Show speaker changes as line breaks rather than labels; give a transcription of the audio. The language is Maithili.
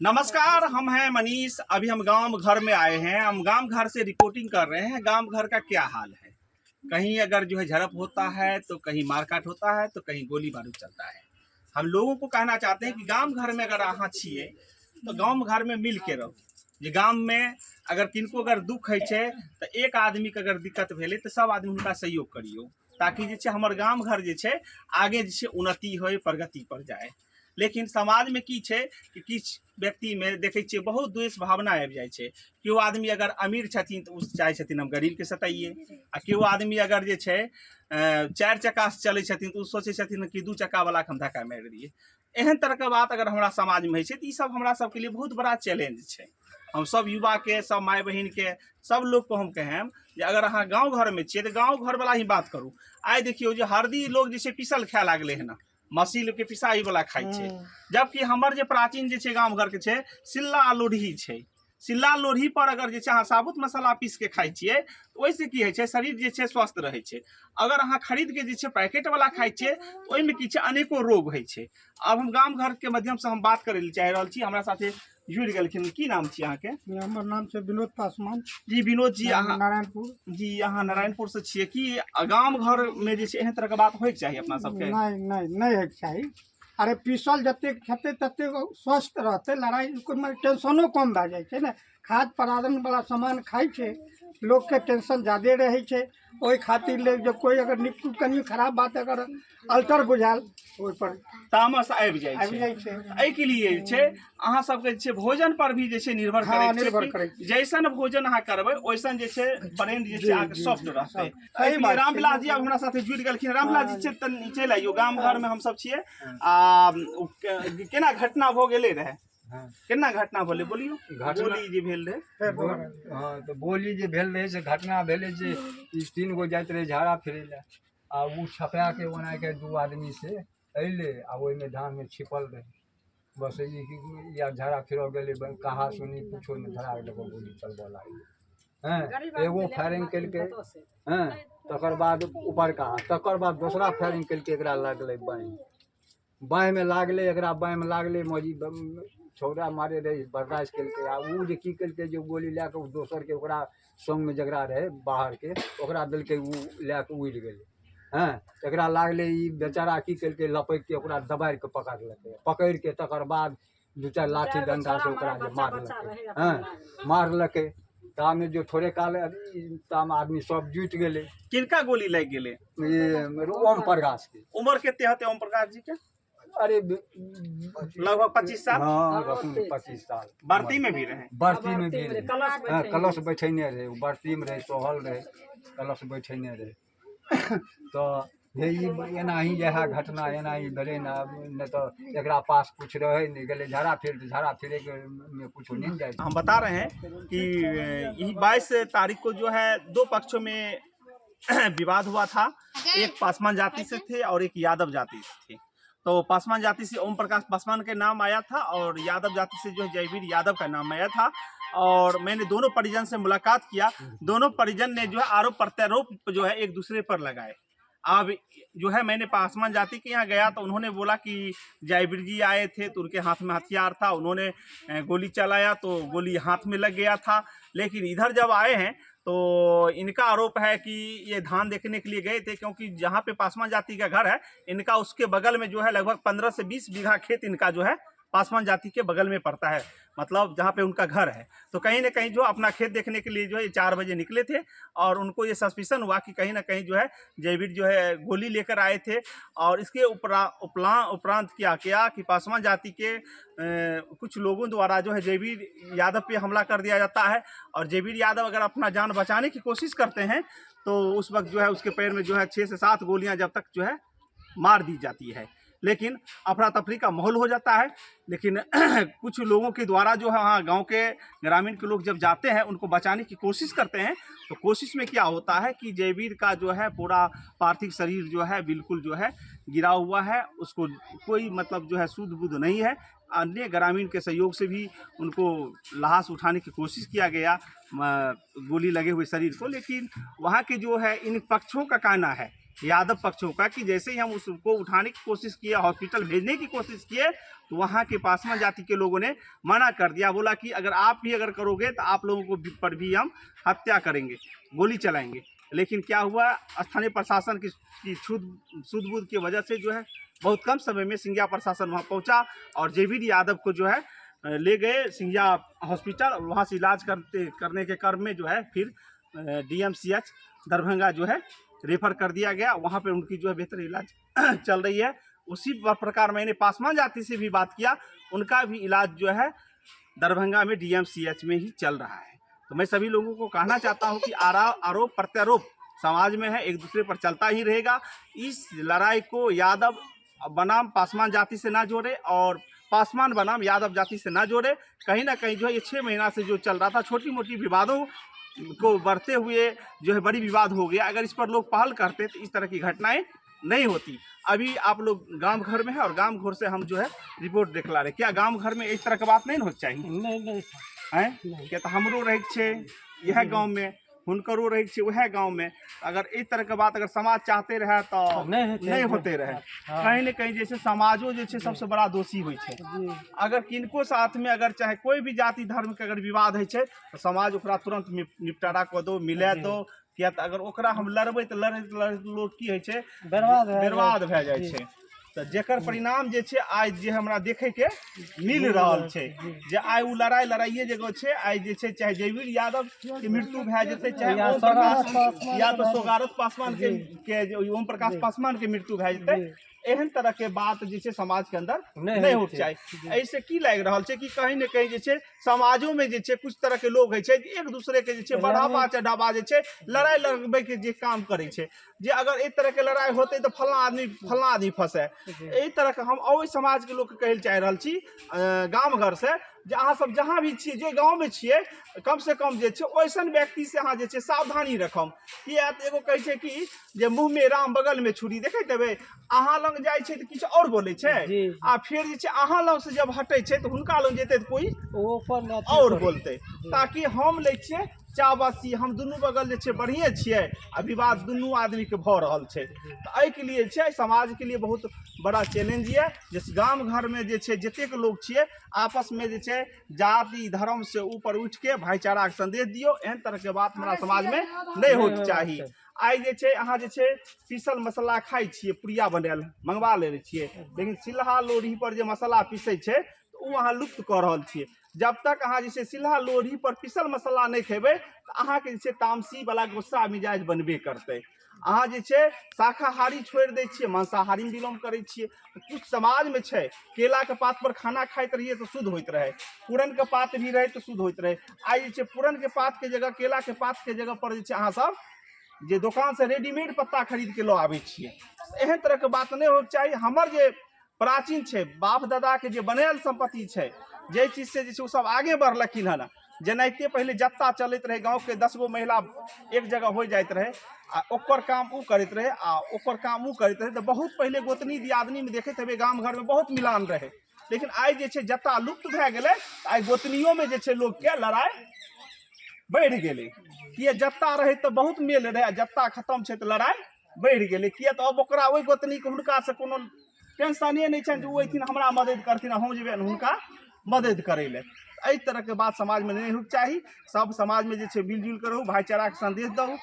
नमस्कार, हम हैं मनीष। अभी हम गांव घर में आए हैं। हम गांव घर से रिपोर्टिंग कर रहे हैं। गांव घर का क्या हाल है? कहीं अगर जो है झड़प होता है तो कहीं मारकाट होता है, तो कहीं गोली बारूद चलता है। हम लोगों को कहना चाहते हैं कि गांव घर में अगर अहाँ छियै तो गांव घर में मिल के रहू। जे गाम में अगर किनको अगर दुख होइ छै तऽ एक आदमीके अगर दिक्कत भेलै तऽ सब आदमी हुनका सहयोग करियौ, ताकि जे छै हमर गाम घर जे छै आगे जे छै उन्नति होइ, प्रगति पर जाय। लेकिन समाजमे की छै कि किछु व्यक्तिमे देखै छियै बहुत द्वेष भावना आबि जाइ छै। केओ आदमी अगर अमीर छथिन तऽ ओ चाहै छथिन हम गरीबके सताइए, आ केओ आदमी अगर जे छै चारि चक्कासँ चलै छथिन तऽ ओ सोचै छथिन कि दू चक्कावलाके हम धक्का मारि दियै। एहन तरहके बात अगर हमरा समाजमे होइ छै तऽ ईसब हमरा सबके लिए बहुत बड़ा चैलेंज छै। हम सब युवाके, सब माय बहिनके, सब लोकके हम कहब जे अगर अहाँ गाँव घरमे छियै तऽ गाँव घरवला ही बात करू। आइ देखियौ जे हरदी लोग जे छै पीसल खाए लागलै हन, मशीनके पिसाई वाला खाइ छै, जबकि हमर जे प्राचीन जे छै गाम घरके छै सिल्ला लोढ़ी छै। सिल्ला लोढ़ी पर अगर जे छै अहाँ साबुत मसाला पीस के खाइ छियै तऽ ओहिसँ की होइ छै, शरीर जे छै स्वस्थ रहै छै। अगर अहाँ खरीद के जे छै पैकेट वाला खाइ छियै तऽ ओहिमे की छै, अनेको रोग होइ छै। आब हम गाम घरके माध्यमसँ हम बात करै लए चाहि रहल छी। हमरा साथे जुड़ि गेलखिन। की नाम छी अहाँके?
हमर नाम छै विनोद पासवान।
जी विनोद जी, अहाँ
नारायणपुर।
जी, अहाँ नारायणपुर से छियै। की गाम घर में जे छै एहन तरह के बात होइके चाही अपना सबके?
नहि नहि, नहि होइके चाही। अरे पीसल जतेक खेतै ततेक स्वस्थ रहतै। लड़ाइ ओहिमे टेंशनो कम भए जाइ छै ने। खाद परादन वला सामान खाइ छै लोकके, टेंशन जादे रहै छै। ओहि खातिर लेल जे कोइ अगर नीक कनि खराब बात अगर अल्टर बुझायल, ओहिपर
तामस आबि जाइ
आबि
छै।
जाइ छै।
एहिके लिए जे छै अहाँ सबके जे छै भोजन पर भी जे छै निर्भर करै छै।
निर्भर
कि
करै छै।
जैसन भोजन अहाँ करबै ओइसन जे छै ब्रेन जे छै अहाँके सॉफ्ट रहतै।
सही
एहिके लिए
बात छै।
रामविलास जी आब हमरा साथे जुड़ि गेलखिन। रामविलास जी छै तऽ चलि आइयौ। गाम घरमे हमसब छियै आ ओ केना घटना भऽ गेलै रहै? केना घटना भेलै, बोलियौ।
घटना
गोली जे भेल रहै।
फेर दोबारा।
हँ, तऽ गोली जे भेल रहै से घटना भेलै जे ई तीन गो जाइत रहै झाड़ा फिरै लए आ ओ छपा के ओना के दू आदमी से अयलै आ ओहिमे धानमे छिपल रहै। बस ई या झाड़ा फिरऽ गेलै, कहा सुनी कुछो नहि, धरा देलक, गोली चलबऽ लागलै। हँ, एगो फायरिंग केलकै। हँ, तकर बाद उपरका, तकर बाद दोसरा फायरिंग केलकै। एकरा लागलै बाँहि, बाँहिमे लागलै, एकरा बाँहिमे लागलै। मौजी छौड़ा मारे रहै, बर्दाश्त केलकै। आ ओ जे की केलकै जे गोली लए कऽ ओ दोसरके, ओकरा सङ्गमे जकरा रहै बाहरके, ओकरा देलकै, ओ लए कऽ उड़ि गेलै। हँ, एकरा लागलै, ई बेचारा की केलकै, लपकि कऽ ओकरा दबारि कऽ पकड़लकै। पकड़ि कऽ तकर बाद दू चारि लाठी डण्डासँ ओकरा जे मारलकै। हँ, मारलकै, तामे जो थोड़े काल तामे आदमी सब जुटि गेलै।
किनका गोली लागि गेलै?
ई ओम प्रकाशके।
उम्र कते हेतै ओम प्रकाश जी के?
अरे,
लगभग 25 साल।
हँ, 25 साल।
बर्ती में भी रहे?
बर्ती में भी रहे। हँ, कलश बैठेने रहै ओ। बर्तीमे रहै, सोहल रहै, कलश बैठेने रहै। तऽ हे ई एनाही इएह घटना एनाही भेलै ने। नहि तऽ एकरा पास किछु रहै नहि, गेलै झाड़ा फिर, तऽ झाड़ा फिरैके मे किछो नहि ने जाइ छै।
हम बता रहे हैं कि यही 22 तारीख को जो है दो पक्षों में विवाद हुआ था। एक पासवान जाति से थे और एक यादव जाति से थे। तो पासवान जाति से ओम प्रकाश पासवान के नाम आया था और यादव जाति से जो है जयवीर यादव का नाम आया था। और मैंने दोनों परिजन से मुलाकात किया। दोनों परिजन ने जो है आरोप प्रत्यारोप जो है एक दूसरे पर लगाए। अब जो है मैंने पासवान जाति के यहाँ गया तो उन्होंने बोला कि जयवीर जी आए थे तो उनके हाथ में हथियार था, उन्होंने गोली चलाया तो गोली हाथ में लग गया था। लेकिन इधर जब आए हैं तो इनका आरोप है कि ये धान देखने के लिए गए थे, क्योंकि जहाँ पे पासवान जाति का घर है इनका, उसके बगल में जो है लगभग 15 से 20 बीघा खेत इनका जो है पासवान जाति के बगल में पड़ता है, मतलब जहाँ पे उनका घर है। तो कहीं ना कहीं जो अपना खेत देखने के लिए जो है ये 4 बजे निकले थे और उनको ये सस्पिशन हुआ कि कहीं ना कहीं जो है जयवीर जो है गोली लेकर आए थे। और इसके उपरा उपला उपरांत क्या किया कि पासवान जाति के कुछ लोगों द्वारा जो है जयवीर यादव पे हमला कर दिया जाता है। और जयवीर यादव अगर अपना जान बचाने की कोशिश करते हैं तो उस वक्त जो है उसके पैर में जो है 6 से 7 गोलियां जब तक जो है मार दी जाती है। लेकिन अफरा तफरी का माहौल हो जाता है। लेकिन कुछ लोगों के द्वारा जो है वहाँ गांव के ग्रामीण के लोग जब जाते हैं, उनको बचाने की कोशिश करते हैं, तो कोशिश में क्या होता है कि जयवीर का जो है पूरा पार्थिव शरीर जो है बिल्कुल जो है गिरा हुआ है, उसको कोई मतलब जो है सुध बुध नहीं है। अन्य ग्रामीण के सहयोग से भी उनको लाश उठाने की कोशिश किया गया गोली लगे हुए शरीर को। लेकिन वहाँ के जो है इन पक्षों का कहना है यादव पक्षों का कि जैसे ही हम उसको उठाने की कोशिश किए, हॉस्पिटल भेजने की कोशिश किए, तो वहाँ के पासवान जाति के लोगों ने मना कर दिया। बोला कि अगर आप भी अगर करोगे तो आप लोगों को पर भी हम हत्या करेंगे, गोली चलाएंगे। लेकिन क्या हुआ, स्थानीय प्रशासन की सूझबूझ की वजह से जो है बहुत कम समय में सिंघिया प्रशासन वहाँ पहुँचा और जयवीर यादव को जो है ले गए सिंघिया हॉस्पिटल और वहाँ से इलाज करने के क्रम में जो है फिर डीएमसीएच दरभंगा जो है रेफर कर दिया गया। वहाँ पे उनकी जो है बेहतर इलाज चल रही है। उसी प्रकार मैंने पासवान जाति से भी बात किया, उनका भी इलाज जो है दरभंगा में डीएमसीएच में ही चल रहा है। तो मैं सभी लोगों को कहना चाहता हूँ कि आरोप प्रत्यारोप समाज में है, एक दूसरे पर चलता ही रहेगा। इस लड़ाई को यादव बनाम पासवान जाति से ना जोड़े और पासवान बनाम यादव जाति से ना जोड़े। कहीं ना कहीं जो है ये 6 महीना से जो चल रहा था, छोटी मोटी विवादों को बढ़ते हुए जो है बड़ी विवाद हो गया। अगर इस पर लोग पहल करते तो इस तरह की घटनाएं नहीं होती। अभी आप लोग गांव घर में है और गांव घर से हम जो है रिपोर्ट देखला रहे। क्या गांव घर में इस तरह के बात नहीं न होके चाही?
नहि नहि।
हैं?
नहि।
किया तऽ हमरो रहैके छै इएह गाँवमे, हुनकरो रहैके छै उएह गाँवमे। अगर एहि तरहके बात अगर समाज चाहते रहए तऽ
नहि हेतै।
नहि होते रहए।
हँ।
कहीं ने कहीं जे छै समाजो जे छै सबसँ बड़ा दोषी होइ छै।
जी।
अगर किनको साथमे अगर चाहे कोई भी जाति धर्म के अगर विवाद होइ छै तऽ समाज ओकरा तुरंत निपटारा कऽ दो, मिला
जी।
दो। किया तऽ अगर ओकरा हम लड़बै तऽ लड़ैत लड़ैत लोक की होइ छै,
बर्बाद भए जाइ।
बर्बाद भए जाइ
जी।
छै। तऽ जेकर परिणाम जे छै आइ जे हमरा देखैके मिल रहल छै जे आइ ओ लड़ाइ लड़ाइए जगह छै। आइ जे छै चाहे जयवीर यादव के मृत्यु भए जेतै, चाहे
या
ओम प्रकाश
सौगारथ पासवान
या
के
तऽ
भए
सौगारथ पासवान के जे ओम प्रकाश
जी।
पासवान के मृत्यु भए जेतै।
जी।
एहन तरह के बात जे छै समाज के अंदर
नहि
नहि
होइके
होइके चाही। एहिसँ की लागि रहल छै कि कहीं ने कहीं जे छै समाजो में जे छै कुछ तरह के लोग होइ छै जे एक दूसरे के जे छै बढ़ावा चढ़ावा जे छै लड़ाई लगबै के जे काम करै छै, जे अगर एहि तरह के लड़ाई होतै तऽ फल्लाँ आदमी फंसे। एहि तरह के हम ओहि समाज के लोक के कहै लए चाहि रहल छी गाम घर से जे अहाँ सब जहाँ भी छियै, जे गाँवमे छियै, कम से कम जे छै ओइसन व्यक्ति से अहाँ जे छै सावधानी रखम। किया तऽ एगो कहै छै कि जे मुँहमे राम बगलमे छुरी, देखैत हेबै अहाँ लग जाइ छै तऽ किछु आओर बोलै छै
जी।
आ फेर जे छै अहाँ लग से जब हटै छै तऽ हुनका लग जेतै तऽ कोइ
ओ अपन अथी
आओर
करै।
बोलतै। ताकि हम लै छियै चाबसी, हम दुनू बगल जे छै बढ़िए छियै आ विवाद दुनू आदमीके भऽ रहल छै। तऽ एहिके लिए छै समाजके लिए बहुत बड़ा चैलेंज यऽ जे गाम घरमे जे छै जतेक लोग छियै आपसमे जे छै जाति धर्म से ऊपर उठिके भाईचाराके संदेश दियौ। एहन तरहके बात हमरा समाजमे नहि होइके चाही। आइ जे छै अहाँ जे छै पीसल मसाला खाइ छियै, पुड़िया बनायल मंगवा लेने छियै, लेकिन सिल्हा लोढ़ी पर जे मसाला पीसै छै तऽ ओ अहाँ लुप्त कऽ रहल छियै। जब तक अहाँ जे छै सिल्हा लोढ़ी पर पीसल मसाला नहि खेबै तऽ अहाँके जे छै तामसी वाला गुस्सा मिजाज बनबे करतै। अहाँ जे छै शाकाहारी छोड़ि दै छियै, मांसाहारीमे बिलोंग करै छियै। किछु समाजमे छै केलाके पात पर खाना खाइत रहियै तऽ शुद्ध होइत रहै, पूरनके पात भी रहै तऽ शुद्ध होइत रहै। आइ जे छै पूरनके पातके जगह केलाके पातके जगह पर जे छै अहाँ सब जे दोकानसँ रेडीमेड पत्ता खरीदके लऽ आबै छियै। एहन तरहके बात नहि होइके चाही। हमर जे प्राचीन छै बाप दादाके जे बनायल सम्पत्ति छै, जाहि चीजसँ जे छै ओ सब आगे बढ़लखिन हन। जेनाहिते पहिले जत्ता चलैत रहै, गाँवके 10 गो महिला एक जगह हो जाइत रहै आ ओकर काम ओ करैत रहै आ ओकर काम ओ करैत रहै, तऽ बहुत पहिले गोतनी दियादनीमे देखैत हेबै गाम घरमे बहुत मिलान रहै। लेकिन आइ जे छै जत्ता लुप्त भए गेलै, तऽ आइ गोतनियोमे जे छै लोकके लड़ाइ बढ़ि गेलै। किए जत्ता रहै तऽ बहुत मेल रहै, आ जत्ता खतम छै तऽ लड़ाइ बढ़ि गेलै। किए तऽ अब ओकरा ओहि गोतनीके हुनकासँ कोनो टेंशने नहि छनि जे ओ अयथिन हमरा मदति करथिन आ हम जेबनि हुनका मदति करै लए। एहि तरहके बात समाजमे नहि होइके चाही। सब समाजमे जे छै मिलजुलि कऽ रहू, भाईचाराके संदेश दहू।